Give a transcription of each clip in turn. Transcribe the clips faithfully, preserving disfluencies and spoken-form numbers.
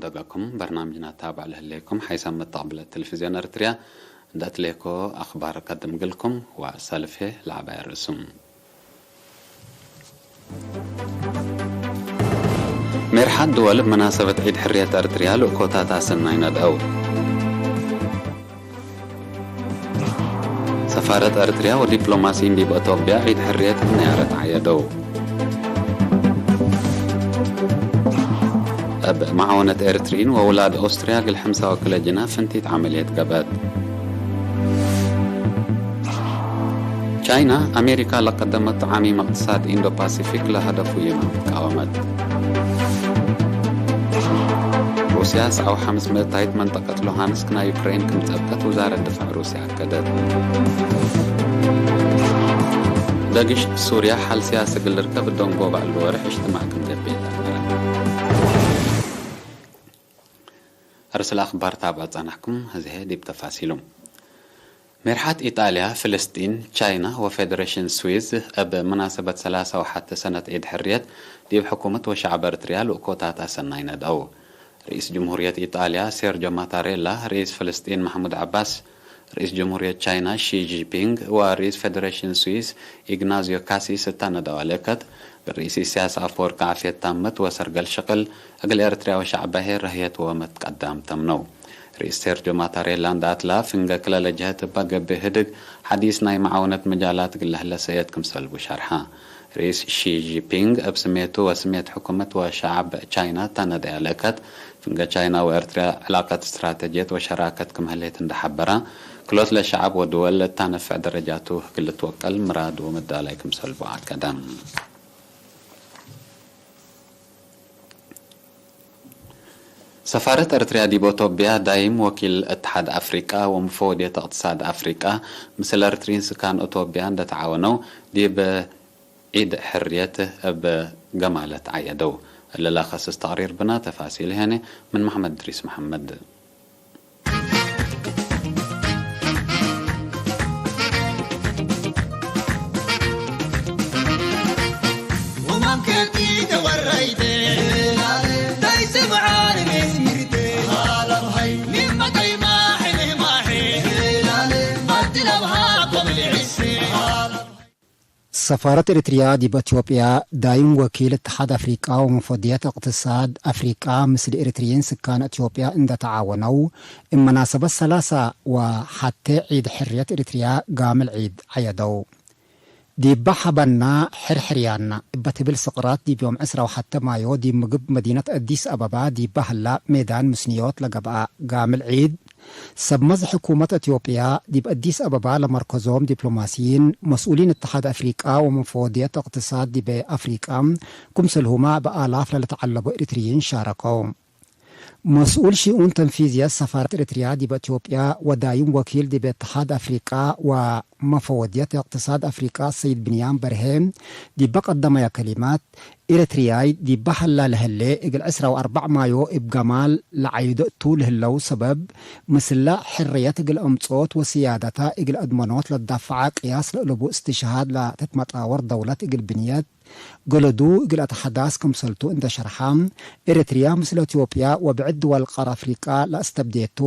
ደገኩም በርናምጅና ታብዕ ለህሌኩም ሓይሳም መተቅብለት ቴሌቪዝዮን ኤርትርያ እንደ እትሌኮ አኽባር ቀድም ግልኩም ወሰልፌ ለዐባይ ርእሱም። ሜርሓት ድወል እብ መናሰበት ዒድ ሕርየት ኤርትርያ ልእኮታት አሰናይ ነድአው። ሰፋረት ኤርትርያ ወዲፕሎማሲይን ዲብ አቶብያ ዒድ ሕርየት ነያረት ዐየደው። እብ መዓወነት ኤርትርይን ወውላድ ኦስትርያ እግል ሕምሳ ወክለ ጅና ፍንቲት ዐመልየት ገብአት። ቻይና፣ አሜሪካ ለቀደመቱ ዓሚም እቅትሳድ ኢንዶ-ፓሲፊክ ለሀደፉ ይመ ቃወመት። ሩስያ ሰዓው ሐምስ ምእታይት መንጠቀት ሉሃንስክ ናይ ዩክሬን ክም ጸብጠት ውዛረት ድፋዕ ሩስያ አከደት። ደግሽ ሱርያ ሐል ሲያሲ እግል ልርከብ እዶንጎባ እሉ ወርሕ እጅትማዕ ክም ደቤት አመረ። አርስ ለአኽባር ታብዕ ጸናሕኩም፣ ህዝሄ ዲብ ተፋሲሉ። ሜርሓት ኢጣልያ፣ ፍልስጢን፣ ቻይና ወፌደሬሽን ስዊዝ እብ መናሰበት ሰላሳ ወሐተ ሰነት ዒድ ሕርየት ዲብ ሕኩመት ወሸዕብ ኤርትርያ ልእኮታት አሰናይ ነድአው። ርኢስ ጅምሁርየት ኢጣልያ ሴርጆ ማታሬላ፣ ርኢስ ፍልስጢን መሕሙድ ዐባስ፣ ርኢስ ጅምሁርየት ቻይና ሺ ጂንፒንግ ወርኢስ ፌደሬሽን ስዊዝ ኢግናዝዮ ካሲስ እተ ነድአው አለከት፣ እግል ርኢስ ኢሰያስ አፈወርቂ ዓፍየት ታመት ወሰርገል ሽቅል፣ እግል ኤርትርያ ወሸዕባሄ ረህየት ወመትቀዳም ተምነው። ርኢስ ሴርጆ ማታሬላ እንደ አትላ፣ ፍንገ ክለ ለጀሀት እበ ገብእ ህድግ ሐዲስ ናይ መዓውነት መጃላት እግል ለህለ ሰእየት ክምሰልቡ ሸርሐ። ርኢስ ሺ ጂንፒንግ እብ ስሜቱ ወስሜት ሕኩመት ወሸዐብ ቻይና እተ ነድአው አለከት፣ ፍንገ ቻይና ወኤርትርያ ዕላቀት እስትራተጅየት ወሸራከት ክም ህሌት እንደ ሐበረ፣ ክሎት ለሸዐብ ወድወል ለታነፈዕ ደረጃቱ እግል ልትወቀል ምራድ ወመዳላይ ክምሰልቡ አከደ። ሰፋረት ኤርትርያ ዲብ አቶብያ ዳይም ወኪል እትሓድ አፍሪቃ ወመፈወድየት እቅትሳድ አፍሪቃ ምስል ኤርትርይን ስካን አቶብያ እንደ ተዓወነው ዲብ ዒድ ሕርየት እብ ገማለት ዐየደው። እለ ለከስስ ተቅሪር ብና፣ ተፋሲል ህኔ ምን መሐመድ እድሪስ መሐመድ። ሰፋረት ኤሪትርያ ዲብ አትዮጵያ ዳይም ወኪል እትሓድ አፍሪቃ ወመፈድየት እቅትሳድ አፍሪቃ ምስል ኤሪትርይን ስካን አትዮጵያ እንደ ተዓወነው፣ እብ መናሰበት ሰላሳ ወሐቴ ዒድ ሕርየት ኤሪትርያ ጋምል ዒድ ዐየደው። ዲበ ሐበና ሕርሕርያና እበ ትብል ስቅራት ዲብ ዮም ዕስራ ወሐቴ ማዮ ዲብ ምግብ መዲነት አዲስ አበባ ዲበ ሀላ ሜዳን ምስንዮት ለገብአ ጋምል ዒድ፣ ሰብ መዝ ሕኩመት አትዮጵያ፣ ዲብ አዲስ አበባ ለመርከዞም ዲፕሎማሲይን፣ መስኡሊን እትሓድ አፍሪቃ ወመፈወድየት እቅትሳድ ዲበ አፍሪቃ፣ ክምሰልሁመ እብ አላፍ ለልትዐለቦ ኤሪትርይን ሻረከው። መስኡል ሽኡን ተንፊዝየት ሰፋረት ኤሪትርያ ዲበ አትዮጵያ ወዳይም ወኪል ዲበ እትሓድ አፍሪቃ ወመፈወድየት እቅትሳድ አፍሪቃ ሰይድ ብንያም በርሄ፣ ዲበ ቀደመየ ከሊማት፣ ኤረትርያይ ዲበ ሀላ ለህሌ፣ እግል ዕስራ ወአርበዕ ማዮ እብ ገማል ለዐዩዶ እቱ ለህለው ሰበብ፣ ምስለ ሕርየት እግል አምጽኦት ወስያደታ እግል አድመኖት ለትዳፈዐ ቅያስ ለእለቡ እስትሽሃድ ለትትመጣወር ደውለት እግል ብንየት ገለዱ እግል አትሐዳስ ክምሰልቱ እንደ ሸርሐ፣ ኤረትርያ ምስለ ኢትዮጵያ ወብዕድ ድወል ቀር አፍሪቃ ለአስተብዴቱ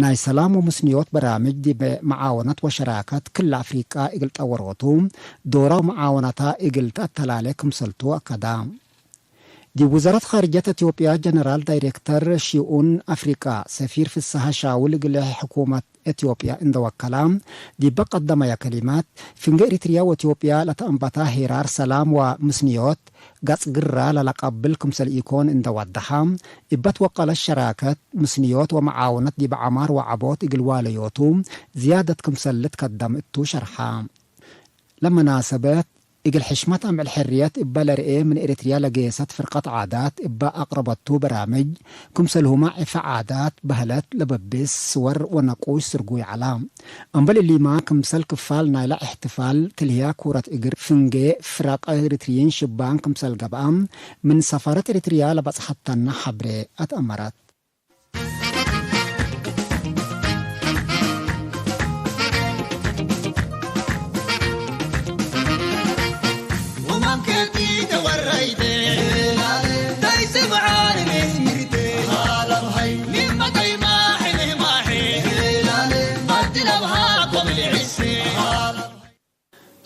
ናይ ሰላም ወምስንዮት በራምጅ ዲበ መዓወነት ወሸራከት ክለ አፍሪቃ እግል ጠወሮቱ፣ ዶራ ወመዓወነታ እግል ተአተላሌ ክምሰልቱ አከዳ። ዲብ ውዛረት ካርጅየት አትዮጵያ ጀነራል ዳይሬክተር ሽኡን አፍሪቃ ሰፊር ፍስሐ ሻውል እግለ ሕኩመት አትዮጵያ እንደ ወከላ፣ ዲበ ቀደመየ ከሊማት፣ ፍንጌ ኤሪትርያ ወአትዮጵያ ለተአንበታ ሄራር ሰላም ወምስንዮት ገጽ ግራ ለለቀብል ክምሰል ኢኮን እንደ ወደሐ፣ እበ ትወቀለት ሸራከት፣ ምስንዮት ወመዓውነት ዲብ ዐማር ወዐቦት እግል ዋለዮቱ ዝያደት ክምሰል ልትከደም እቱ ሸርሐ። ለመናሰበት፣ እግል ሕሽመት አምዕል ሕርየት እበ ለርኤ ምን ኤሪትርያ ለጌሰት ፍርቀት ዓዳት እበ አቅረበቱ በራምጅ፣ ክምሰልሁመ ዕፈ ዓዳት፣ በህለት፣ ለበብስ፣ ስወር ወነቁሽ ስርጉይ ዐላ። አምበል እሊመ፣ ክምሰል ክፋል ናይለ እሕትፋል ትልህያ ኩረት እግር፣ ፍንጌ ፍረቅ ኤሪትርይን ሽባን ክምሰል ገብአ፣ ምን ሰፋረት ኤሪትርያ ለበጽሐተነ ሐብሬ አትአመረት።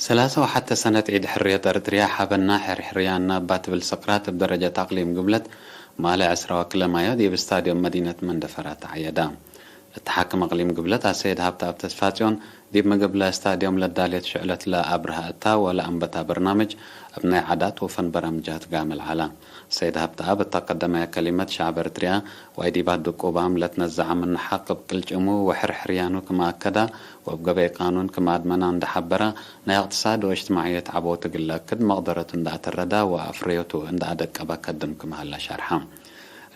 ሰላሳ ወሐተ ሰነት ዒድ ሕርየት ኤረትርያ ሐበና ሕርሕርያና እባ ትብል ስቅራት እብ ደረጀት አቅሊም ግብለት ማሌ ዕስራ ወክልኤ ማዮ ዲብ ስታድዮም መዲነት መንደፈራ ተዐየዳ። እት ሓክም አቅሊም ግብለት አሰይድ ሀብተአብ ተስፋጽዮን ዲብ ምግብ ለስታድዮም ለዳሌት ሽዕለት ለአብርሀ እታ ወለአንበታ በርናምጅ እብ ናይ ዓዳት ወፈን በራምጃት ጋምል ዐላ። ሰይድ ሀብተአብ እተ ቀደመየ ከሊመት ሸዐብ ኤረትርያ ወአይዲባት ድቁባም ለትነዘዐ ምነ ሐቅ እብ ቅልጭሙ ወሕርሕርያኑ ክመ አከዳ ወእብ ገበይ ቃኑን ክመ አድመና እንደ ሐበረ፣ ናይ እቅትሳድ ወእጅትማዕየት ዐቦት እግል ለአክድ መቅደረቱ እንደ አተረዳ ወአፍረዮቱ እንደ አደቀበ ከድም ክመ ሀለ ሸርሐ።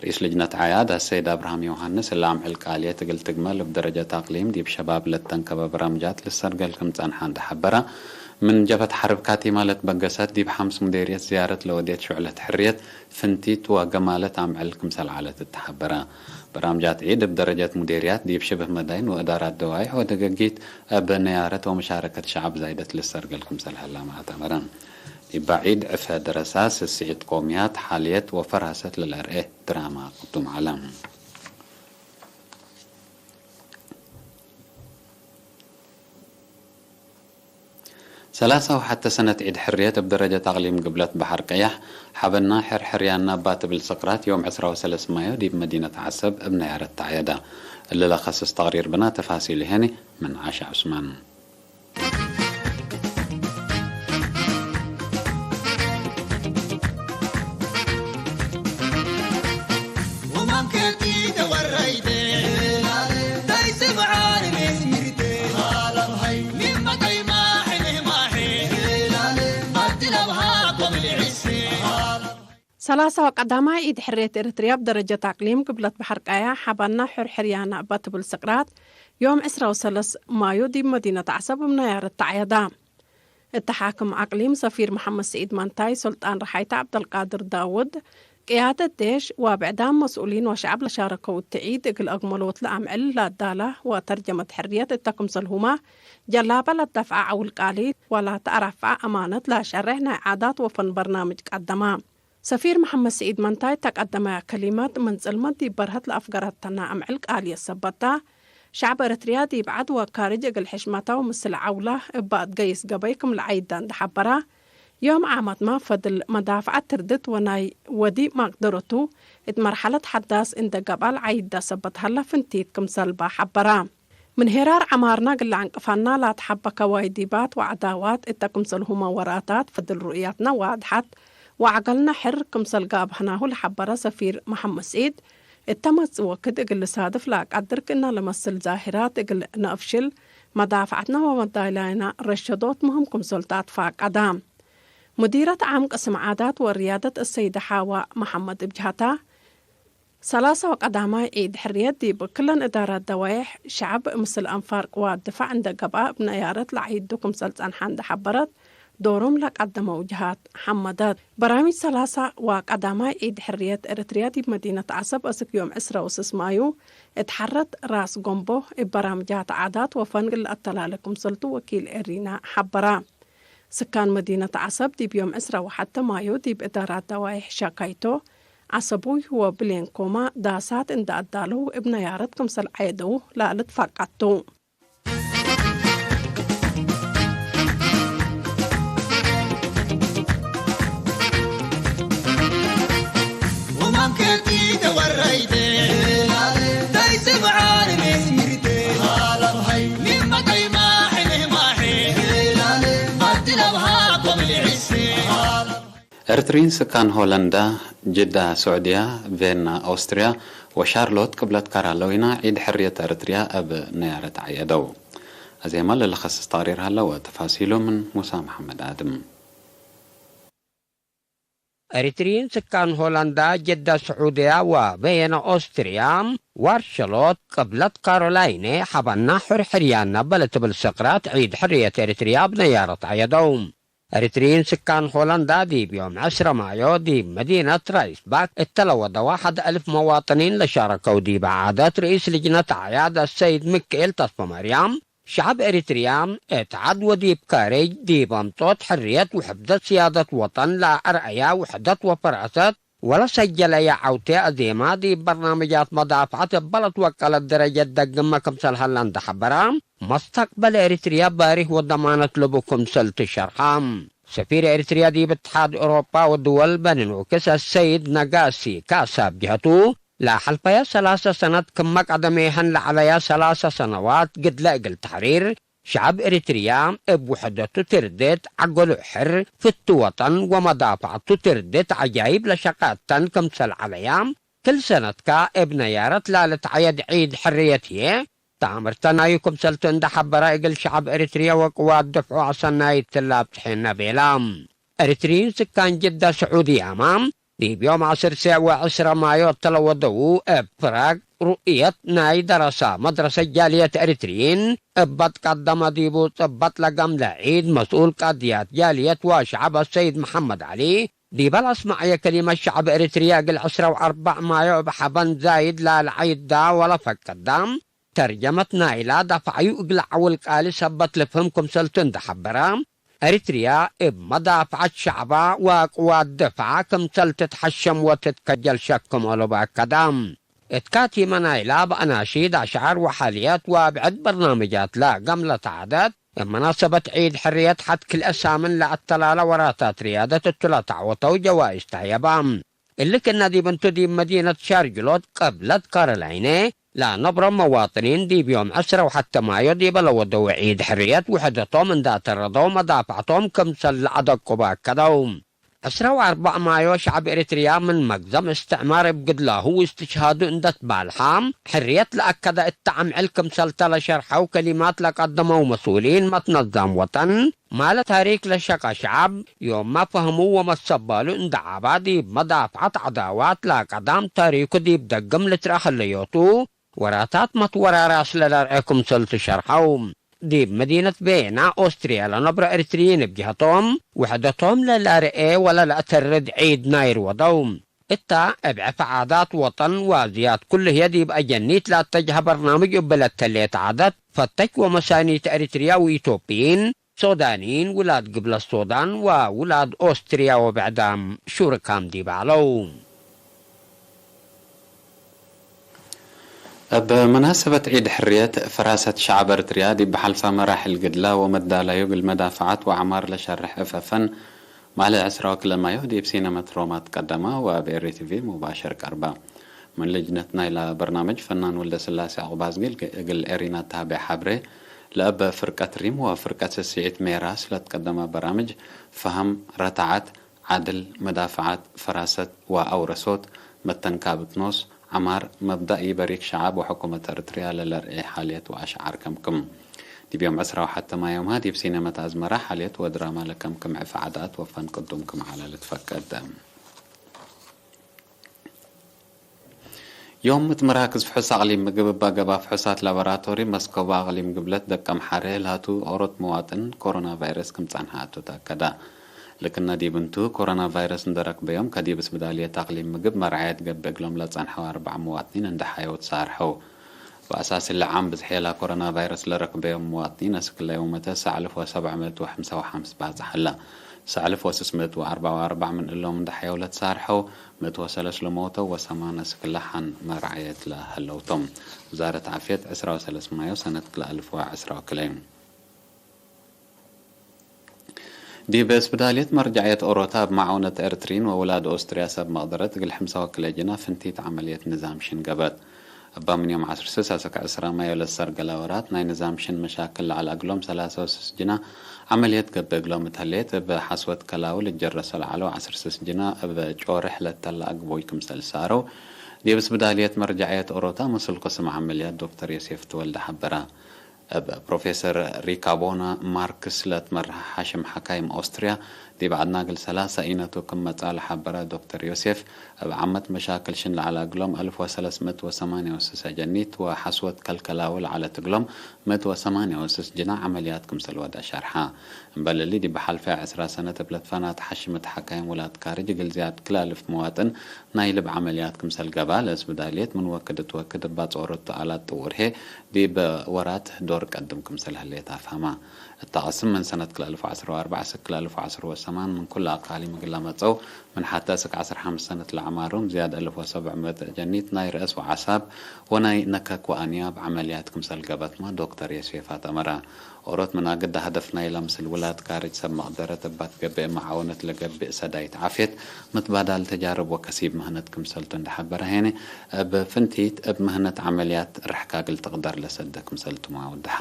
ርኢስ ልጅነት ዓያድ አሰይድ አብርሃም ዮሐንስ እለ አምዕል ቃልየት እግል ትግመል እብ ደረጀት አቅሊም ዲብ ሸባብ ለተንከበ በራምጃት ልሰርገል ክም ጸንሐ እንደ ሐበረ፣ ምን ጀብሀት ሐርብ ካቲማ ለትበገሰት ዲብ ሐምስ ሙዴርየት ዝያረት ለወዴት ሹዕለት ሕርየት ፍንቲት ወገማለት አምዕል ክምሰል ዐለት እተ ሐበረ። በራምጃት ዒድ እብ ደረጀት ሙዴርያት ዲብ ሽብህ መዳይን ወእዳራት ደዋይሕ ወደገጊት እብ ነያረት ወመሻረከት ሸዐብ ዛይደት ልሰርገል ክምሰል ሀላመ አተመረ። ዲበ ዒድ ዕፈ ደረሳስ፣ ስስዒት ቆምያት፣ ሓልየት ወፈራሰት ለለአርኤ ድራማ ቅዱም ዐለ። ሰላሳ ወሐተ ሰነት ዒድ ሕርየት እብ ደረጀት አቅሊም ግብለት በሐር ቀያሕ ሐበና ሕርሕርያና እባ ትብል ስቅራት ዮም ዕስራ ወሰለስ ማዮ ዲብ መዲነት ዐሰብ እብ ነያረት ተዐየዳ። እሊ ለከስስ ተቅሪር ብና ተፋሲሉ ሄኒ ምን ዓሻ ዑስማን። ሰላሳ ወቀዳማይ ዒድ ሕርየት ኤረትርያ እብ ደረጀት አቅሊም ግብለት በሐር ቀያሕ ሐባና ሕርሕርያና እባ ትብል ስቅራት፣ ዮም ዕስራ ወሰለስ ማዩ ዲብ መዲነት ዐሰብ እብ ነያረት ተዐየዳ። እተ ሓክም አቅሊም ሰፊር መሐመድ ስዒድ መንታይ፣ ሱልጣን ረሓይተ ዐብደልቃድር ዳውድ፣ ቅያደት ዴሽ ወብዕዳም መስኡሊን ወሸዐብ ለሻረከው እት ዒድ፣ እግል አግመሎት ለአምዕል ለአዳላ ወተርጀመት ሕርየት እተ ክምሰልሁመ፣ ጀላበ ለደፍዐ ዐውል ቃሊ ወለተአረፍዐ አማነት ለአሸሬሕ ናይ ዓዳት ወፈን በርናምጅ ቀደማ። ሰፊር መሐመድ ስዒድ መንታይ እተ ቀደመ ከሊመት፣ ምን ጽልመት ዲብ በርሀት ለአፍገረተነ አምዕል ቃልየት ሰበት ተ፣ ሸዕብ ኤረትርያ ዲብ ዐድ ወካርጅ እግል ሕሽመተ ወምስል ዐውለ እበ አትገይስ ገበይ ክም ለዐይደ እንዴ ሐበረ፣ ዮም ዓመትመ ፈድል መዳፍዐት ትርድት ወናይ ወዲ መቅደረቱ እት መርሐለት ሐዳስ እንዴ ገብአ ለዐይደ ሰበት ሀለ ፍንቲት ክምሰልበ ሐበረ። ምን ሄራር ዐማርነ እግል ለዐንቅፋና ላትሐበከ ዋይዲባት ወዐዳዋት እተ ክምሰልሁመ ወራታት ፈድል ሩእየትነ ዋድሐት ወዐገልነ ሕር ክምሰል ጋብሀናሁ ለሐበረ ሰፊር መሐመድ ስዒድ፣ እተ መጽእ ወክድ እግል ልሳድፍ ለአቀድር ክእነ ለመስል ዛሂራት እግል ነአፍሽል፣ መዳፍዐትነ ወመዳይላይነ ረሸዶት ምህም ክምሰል ተአትፋቀደ። ሙዲረት ዓም ቅስም ዓዳት ወርያደት አሰይደ ሓዋ መሐመድ እብ ጀሀታ፣ ሰላሳ ወቀዳማይ ዒድ ሕርየት ዲብ ክለን እዳራት ደዋይሕ ሸዐብ ምስል አንፋር ቅዋት ድፋዕ እንዴ ገብአ እብ ነያረት ለዐይዱ ክምሰል ጸንሐ እንዴ ሐበረት፣ ዶሮም ለቀደመው ጀሃት ሐመደት። በራምጅ ሰላሳ ወቀዳማይ ዒድ ሕርየት ኤረትርያ ዲብ መዲነት ዐሰብ አስክ ዮም ዕስረ ወስስ ማዩ እት ሐረት ራስ ጎምቦ እብ በራምጃት ዓዳት ወፈን እግል ለአተላሌ ክምሰልቱ ወኪል ኤሪና ሐበረ። ስካን መዲነት ዐሰብ ዲብ ዮም ዕስረ ወሐተ ማዩ ዲብ እዳራት ደዋይሕ ሻካይቶ፣ ዐሰቡይ ወብሌንኮማ ዳሳት እንዴ አዳለው እብ ነያረት ክምሰል ዐየደው ለልትፋቀድ ቱ። ኤርትርዪን ስካን ሆለንዳ፣ ጅዳ፣ ስዑድያ፣ ቬና፣ ኦስትርያ ወሻርሎት ቅብለት ካሮላይና ዒድ ሕርየት ኤርትርያ እብ ነያረት ዐየደው። አዜመ ለልኸስስ ተቅሪር ሀለ ወተፋሲሉ ምን ሙሳ መሐመድ አድም። ኤሪትርዪን ስካን ሆላንዳ፣ ጀዳ፣ ስዑድያ ወበየነ ኦስትርያ፣ ዋርሸሎት፣ ቅብለት ካሮላይነ፣ ሐባና ሑር ሕርያና በለትብል ስቅራት ዒድ ሕርየት ኤሪትርያ እብ ነያረት ዐየደው። ኤሪትርዪን ስካን ሆላንዳ ዲብ ዮም ዐስረ ማዮ ዲብ መዲነት ራይስባክ እተ ለወደወ ሐድ አልፍ መዋጥኒን ለሻረከው ዲበ ዓደት ርኢስ ልጅነት አዕያድ አሰይድ ሚክኤል ተስፈማርያም፣ ሸዐብ ኤሪትርያ እት ዐድ ወዲብ ካሬጅ ዲብ አምጾት ሕርየት ወሕፍዘት ስያደት ወጠን ለአርአያ ውሕደት ወፈራሰት ወለሰጀለየ ዐውቴ አዜማ ዲብ በርናምጃት መዳፍዐት እበ ለትወቀለት ደረጀት ደግመ ክምሰል ሀለ እንዴ ሐበረ፣ መስተቅበል ኤሪትርያ ባሪህ ወደማነት ለቡ ክምሰል ትሸርሐ። ሰፊር ኤሪትርያ ዲብ እትሓድ አውሮፓ ወድወል በንኖክስ አሰይድ ነጋሲ ካሳ እብ ጀሀቱ፣ ለሐልፈየ ሰላሰ ሰነት ክመ ቀደሜ ሀን ለዐለየ ሰላሰ ሰነዋት ግድለ እግል ተሕሪር፣ ሸዐብ ኤሪትርያ እብ ውሕደቱ ትርድት፣ ዐገሉ ሕር፣ ፍቱ ወጠን ወመዳፈዐቱ ትርድት ዐጃይብ ለሸቀ እተን ክምሰል ዐለያ፣ ክል ሰነትካ እብ ነያረት ላልትዐየድ ዒድ ሕርየት ህዬ፣ ተአምርተ ናዩ ክምሰልቱ እንዴ ሐበረ፣ እግል ሸዐብ ኤሪትርያ ወቅዋት ድፍዑ አሰናይት ትላብጽ ሔነ ቤላ። ኤሪትርዪን ስካን ጅዳ ስዑድያመ፣ ዲብ ዮም ዐስር ሴዕ ወዕስረ ማዮ እተ ለወደዉ እብ ፕራግ ሩእየት ናይ ደረሳ መድረሰት ጃልየት ኤሪትርዪን እበ ትቀደመ ዲቡ ጽበጥ ለገምለ ዒድ መስኡል ቀድያት ጃልየት ወሸዐብ አሰይድ መሐመድ ዐሊ፣ ዲበ ለአስመዐየ ከሊመት ሸዐብ ኤሪትርያ እግል ዕስረ ወአርበዕ ማዮ እብ ሐበን ዛይድ ላልዐይዳ ወለፈቀዳ፣ ተርጀመት ናይላ ደፍዐዩ እግለ ዐውል ቃሊ ሰበት ልፍህም ክምሰልቱ እንዴ ሐበረ፣ ኤሪትርያ እብ መዳፍዐት ሸዕባ ወቅዋት ድፍዐ ክምሰል ትትሐሸም ወትትከጀል ሸክም አለቡ አከደ። እት ካቲመ ናይላ በአናሺድ፣ አሽዓር ወሓልየት ወብዕድ በርናምጃት ለገምለት ዐደት፣ እብ መናሰበት ዒድ ሕርየት ሐድ ክልኤ ሳምን ለአተላለ ወራታት ርያደት እቱ ለተዐወተው ጀዋይዝ ተህየበ። እሊ ክእነ ዲብ እንቱ ዲብ መዲነት ሻርጅሎት ቅብለት ካሮላይነ ለነብሮ መዋጥኒን ዲብ ዮም ዕስረ ወሐተ ማዮ ዲበ ለወደው ዒድ ሕርየት ውሕደቶም እንደ አተረደው መዳፍዕቶም ክምሰል ለአደቁ በአከደው። ዕስረ ወአርበዕ ማዮ ሸዐብ ኤሪትርያ ምን መግዘም እስትዕማር እብ ግድላሁ ወእስትሽሃዱ እንደ ትባልሐ፣ ሕርየት ለአከደ እተ አምዕል ክምሰልተ ለሸርሐው ከሊማት ለቀደመው መስኡሊን መትነዛም ወጠን፣ ማለ ታሪክ ለሸቀ ሸዐብ፣ ዮምመ ፈህሙ ወመሰባሉ እንደ ዐባ ዲብ መዳፍዐት ዐዳዋት ለቀዳም ታሪኩ ዲብ ደግም ልትረአ ህለዮቱ፣ ወራታት መትወራራስ ለለርኤ ክምሰልቱ ሸርሐው። ዲብ መዲነት ቬና ኦስትርያ ለነብሮ ኤሪትርዪን እብ ጀሀቶም፣ ውሕደቶም ለለርኤ ወለለአተርድ ዒድ ናይር ወደው። እታ እብ ዕፍ ዓዳት ወጠን ዋዝያት ኩሉ ህዬ ዲብ አጀኒት ለአተጅሀ በርናምጅ እብ ለተሌት ዓደት፣ ፈተች ወመሳኒት ኤሪትርያ ወኢትዮጵይን፣ ሶዳንይን፣ ውላድ ግብለት ሶዳን ወውላድ ኦስትርያ ወብዕዳም ሹርካም ዲብ ዐለው። እብ መናሰበት ዒድ ሕርየት፣ ፈራሰት ሸዐብ ኤርትርያ ዲብ ሐልፈ መራሕል ግድላ ወመዳላዩ እግል መዳፈዐት ወዐማር ለሸርሕ እፈፈን፣ ማለ ዕስራ ወክልኤ ማዮ ዲብ ሲነመት ሮማ ትቀደመ ወእብ ኤሪ ቲቪ ሙባሽር ቀርበ። ምን ልጅነት ናይለ በርናምጅ ፈናን ወልደስላሴ ዐቁባዝጊ እግል ኤሪና ተሀቤ ሐብሬ፣ ለእብ ፍርቀት ሪም ወፍርቀት ስስዒት ሜራስ ለትቀደመ በራምጅ፣ ፈሀም፣ ረታዐት፣ ዐድል፣ መዳፈዐት፣ ፈራሰት ወአውረሶት፣ መተንካብት ኖስ፣ ዐማር፣ መብዳእ ኢበሪክ ሸዐብ ወሕኩመት ኤርትርያ ለለርኤ ሓልየት ወአሽዓር ከምክም። ዲብ ዮም ዕስራ ወሐተ ማዮምሀ ዲብ ሲነመት አዝመረ ሓልየት ወድራማ ለከምክም ዕፍ ዐዳት ወፈን ቅዱም ክም ዐለ ልትፈቀድ። ዮም እት መራክዝ ፍሑስ አቅሊም ምግብ እበ ገብአ ፍሑሳት ላቦራቶሪ መስኮብ አቅሊም ግብለት ደቀምሐሬ ላቱ ኦሮት መዋጥን ኮሮና ቫይረስ ክም ጸንሐ እቱ ተአከደ። ልክነ ዲብ እንቱ፣ ኮሮና ቫይረስ እንደ ረክበዮም ከዲብ እስብዳልየት አቅሊም ምግብ መርዓየት ገብእ እግሎም ለጸንሐው አርበዕ መዋጥኒን እንደ ሐየው ተሳርሐው። በአሳስ እሊ ዓም ብዝሕ የላ ኮሮና ቫይረስ ለረክበዮም መዋጥኒን አስክ ለዮመተ ሰዕ አልፍ ወሰብዕ ምእት ወሐምሳ ወሐምስ ባጽሕ ሀለ። ሰዕ አልፍ ወስስ ምእት ወአርበዕ ወአርበዕ ምን እሎም እንደ ሐየው ለተሳርሐው፣ ምእት ወሰለስ ለሞተው ወሰማን አስክ ለሐን መርዓየት ለሀለው ቶም። ውዛረት ዓፍየት ዕስራ ወሰለስ ማዮ ሰነት ክልኤ አልፍ ወዕስራ ወክልኤ። ዲብ እስብዳልየት መርጃዕየት ኦሮታ እብ መዓውነት ኤርትሪን ወውላድ ኦስትርያ ሰብ መቅደረት እግል ሕምሳ ወክልኤ ጅና ፍንቲት ዐመልየት ንዛም ሽን ገብአት። እበ ምን ዮም ዐስር ስስ አሰክ ዕስራ ማዮ ለሰርገለ ወራት ናይ ንዛም ሽን መሻክል ለዐለ እግሎም ሰላሳ ወስስ ጅና ዐመልየት ገብእ እግሎም እት ህሌት፣ እብ ሐስወት ከላዊ ልጀረሶ ለዐለው ዐስር ስስ ጅና እብ ጮርሕ ለተለ አግቦይ ክምሰል ሳረው ዲብ እስብዳልየት መርጃዕየት ኦሮታ ምስል ቅስም ዐመልያት ዶክተር ዮሴፍ ተወልደ ሐበረ። እብ ፕሮፌሰር ሪካቦና ማርክስ ለትመርሐ ሐሽም ሐካይም ኦስትርያ፣ ዲብ ዐድና እግል ሰላሳ ኢነቱ ክም መጽአ ለሐበረ ዶክተር ዮሴፍ፣ እብ ዓመት መሻክል ሽን ለዐለ እግሎም አልፍ ወሰለስ ምእት ወሰማንያ ወስስ አጀኒት ወሐስወት ከልከላዊ ለዐለት እግሎም ምእት ወሰማንያ ወስስ ጅና ዐመልያት ክምሰል ወደ ሸርሐ። እምበል እሊ፣ ዲብ ሐልፈ ዕስራ ሰነት እብ ለትፈናተ ሐሽመት ሐካይም ውላድ ካርጅ እግል ዝያድ ክልኤ አልፍ መዋጥን ናይ ልብ ዐመልያት ክምሰል ገብአ፣ ለእስብዳልየት ምን ወክድ እት ወክድ እብ አጽኦሮቱ አላት ጥውር ህዬ ዲብ ወራት ዶር ቀድም ክምሰል ህሌት አፍሀማ። እተ ቅስም ምን ሰነት ክልኤ አልፍ ወዐስር ወአርበዕ እስክ ክልኤ አልፍ ወዐስር ወሰለስ ከማን ምን ኩለ አቃሊም እግል ለመጸው፣ ምን ሐተ እስክ ዐስር ሐምስ ሰነት ለአዕማሮም ዝያድ አልፍ ወሰብዕ ምእት አጀኒት ናይ ረአስ ወአዕሳብ ወናይ ነከክ ወአንያብ ዐመልያት ክምሰል ገብአትመ ዶክተር ዮሴፍ አተመረ። ኦሮት ምን አግደ ሀደፍ ናይለ ምስል ውላድ ካርጅ ሰብ መቅደረት እባ ትገብእ መዓውነት ለገብእ ሰዳይት ዓፍየት፣ ምትባዳል ተጃርብ ወከሲብ ምህነት ክምሰልቱ እንደ ሐበረ ሄነ፣ እብ ፍንቲት እብ ምህነት ዐመልያት ርሕካ እግል ትቅደር ለሰደ ክምሰልቱመ አውደሐ።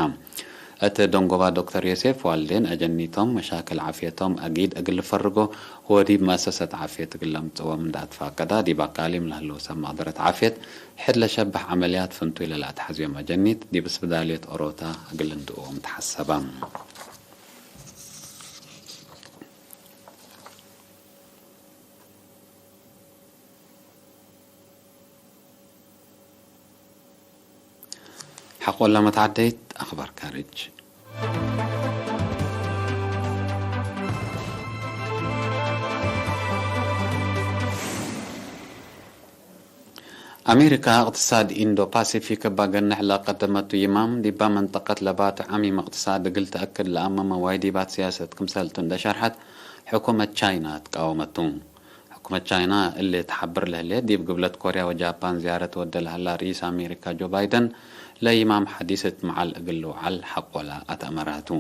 እት ደንጎባ ዶክተር ዮሴፍ፣ ዋልዴን አጀኒቶም መሻክል ዓፍየቶም አጊድ እግል ልፈርጎ ወዲብ መአሰሰት ዓፍየት እግል ለምጽኦም እንደ አትፋቀዳ፣ ዲብ አቃሊም ለህለው ሰብ መቅደረት ዓፍየት ሕድ ለሸብሕ ዐመልያት ፍንቱይ ለለአትሐዝዮም አጀኒት ዲብ ስብዳልየት ኦሮታ እግል ልንድእዎም ተሐሰበ። ሐቆለ መትዓደይት አኽባር ካርጅ። አሜሪካ፣ እቅትሳድ ኢንዶ ፓሲፊክ እብ አገንሕ ለቀደመቱ ይማም፣ ዲባ መንጠቀት ለባቱ ዓሚም እቅትሳድ እግል ተአክድ ለአመመ ዋይዲባት ሲያሰት ክምሰልቱ እንደ ሸርሐት፣ ሕኩመት ቻይና ትቃወመቱ። ሕኩመት ቻይና እሊ ተሐብር ለህሌት፣ ዲብ ግብለት ኮርያ ወጃፓን ዝያረት ወደ ለሀላ ርኢስ አሜሪካ ጆ ባይደን፣ ለይማም ሐዲስ እት መዓል እግል ልውዓል ሐቆለ አትአመራቱ።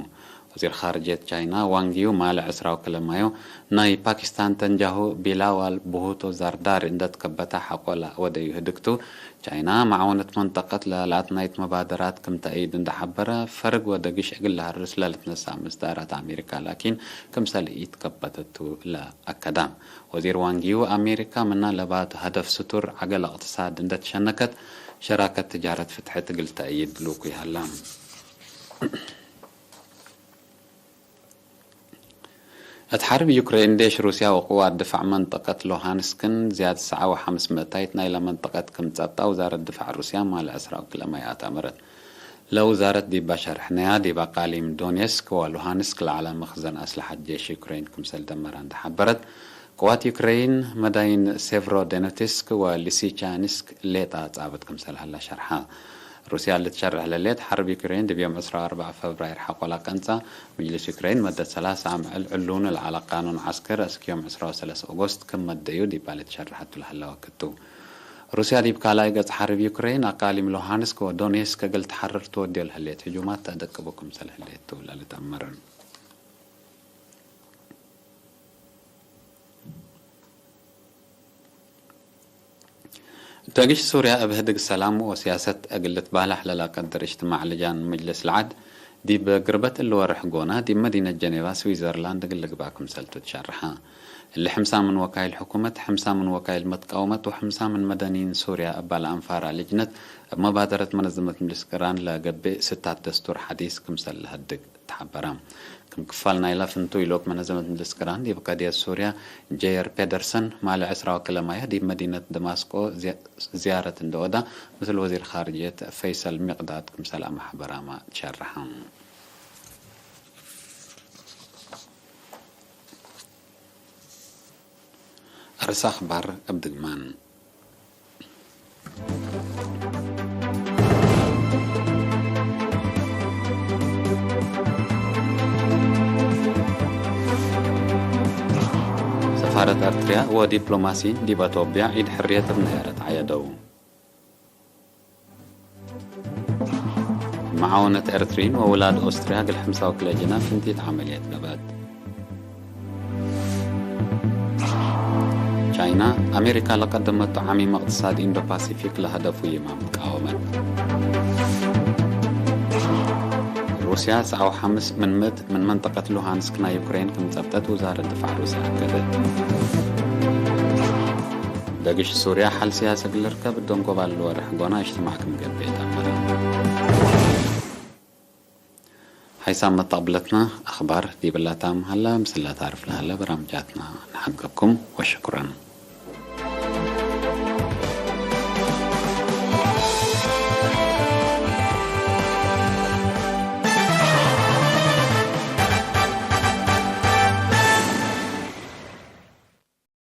ወዚር ኻርጅየት ቻይና ዋንግ ዪ ማለ ዕስራ ወክልኤ ማዮ፣ ናይ ፓኪስታን ተንጃሁ ቢላዋል ቡሁቶ ዛርዳሪ እንደ ትከበተ ሐቆለ ወደዩ ህድግቱ። ቻይና መዓወነት መንጠቀት ለለአትናይት መባደራት ክም ተአይድ እንደ ሐበረ፣ ፈርግ ወደግሽ እግል ለሀርስ ለልትነሳእ ምስዳራት አሜሪካ ላኪን፣ ክምሰል ኢትከበተቱ ለአከዳ። ወዚር ዋንግ ዪ፣ አሜሪካ ምና ለባቱ ሀደፍ ስቱር ዐገል እቅትሳድ እንደ ትሸነከት፣ ሸራከት ትጃረት ፍትሐት እግል ተአይድ ልኩይ ሀላ። እት ሐርብ ዩክሬን፣ ዴሽ ሩስያ ወቅዋት ድፋዕ መንጠቀት ሉሃንስክን ዝያድ ሰዓ ወሐምስ ምእታይት ናይለ መንጠቀት ክም ጸብጣ ውዛረት ድፋዕ ሩስያ ማለ ዕስራ ወክልኤ ማይ አትአመረት። ለውዛረት ዲበ ሸርሕነያ፣ ዲብ አቃሊም ዶኔስክ ወሉሃንስክ ለዐለ መክዘን አስለሐት ጄሽ ዩክሬን ክምሰል ደመረ እንደ ሐበረት፣ ቅዋት ዩክሬን መዳይን ሴቭሮዶኔትስክ ወሊሲቻንስክ ሌጣ ጻብጥ ክምሰል ሀላ ሸርሐ። ሩስያ ልትሸርሕ ለሌት ሐርብ ዩክሬን ዲብ ዮም ዕስራ ወአርበዕ ፈብራይር ሐቆላ ቀንጸ። ምጅልስ ዩክሬን መደት ሰላሳ አምዕል ዕሉኑ ለዐለ ቃኑን ዐስከር እስክ ዮም ዕስራ ወሰለስ ኦጎስት ክም መደዩ ዲባ ልትሸርሐቱ ለሀለ ወክቱ። ሩስያ ዲብ ካልኣይ ገጽ ሐርብ ዩክሬን አቃሊም ሉሃንስክ ወዶኔስክ እግል ተሐርር ትወድዮ ለህሌት ህጁማት ተአደቅቡ ክምሰል ህሌት ቱ ለልትአመርን። ደግሽ ሱርያ እብ ህድግ ሰላም ወስያሰት እግል ልትባላሕ ለለቀድር እጅትማዕ ልጃን ምጅልስ ለዐድ፣ ዲብ ግርበት እሊ ወርሕ ጎና ዲብ መዲነት ጀኔቫ ስዊዘርላንድ እግል ልግባእ ክምሰልቱ ትሸርሐ። እሊ ሕምሳ ምን ወካይል ሕኩመት፣ ሕምሳ ምን ወካይል መትቃወመት ወሕምሳ ምን መደኒን ሱርያ እባ ለአንፋራ ልጅነት እብ መባደረት መነዘመት ምጅልስ ቅራን ለገብእ ስታት ደስቱር ሐዲስ ክምሰል ለሀድግ። ተሐበረ። ክም ክፋል ናይላ ፍንቱይ ልኡክ መነዘመት ምጅልስ ቅራን ዲብ ቀድየት ሱርያ ጄየር ፔደርሰን፣ ማለ ዕስራ ወክልኤ ማየ ዲብ መዲነት ደማስቆ ዝያ-፣ ዝያረት እንደ ወዳ፣ ምስል ወዚር ኻርጅየት ፈይሰል ሚቅዳድ ክምሰል አመሐበራመ ትሸርሐ። አርስ አኽባር እብ ድግማን። ሰፋረት ኤርትርያ ወዲፕሎማሲን ዲብ አቶብያ ዒድ ሕርየት እብ ነያረት ዐየደው። መዓወነት ኤርትሪን ወውላድ ኦስትርያ እግል ሕምሳ ወክልኤ ጅናብ ፍንቲት ዐመልየት ገብአት። ቻይና፣ አሜሪካ ለቀደመቱ ዐሚም እቅትሳድ ኢንዶ ፓሲፊክ ለሀደፉ ይማም ትቃወመት። ሩስያ ሰዓ ወሐምስ ምን ምእት ምን መንጠቀት ሉሃንስክ ናይ ዩክሬን ክም ጸብጠት ውዛረት ድፋዕ ሩስያ አከደት። ደግሽ ሱርያ ሐል ሲያሰ እግል ልርከብ እዶን ጎባል ልወርሕ ጎና እጅትማዕ ክም ገብእ ተአመረ። ሓይሳም መጣብለትና አኽባር ዲብላ ታም ሀላ፣ ምስላ ታርፍ ለሀለ በራምጃትና ንሓገብኩም ወሽኩረን።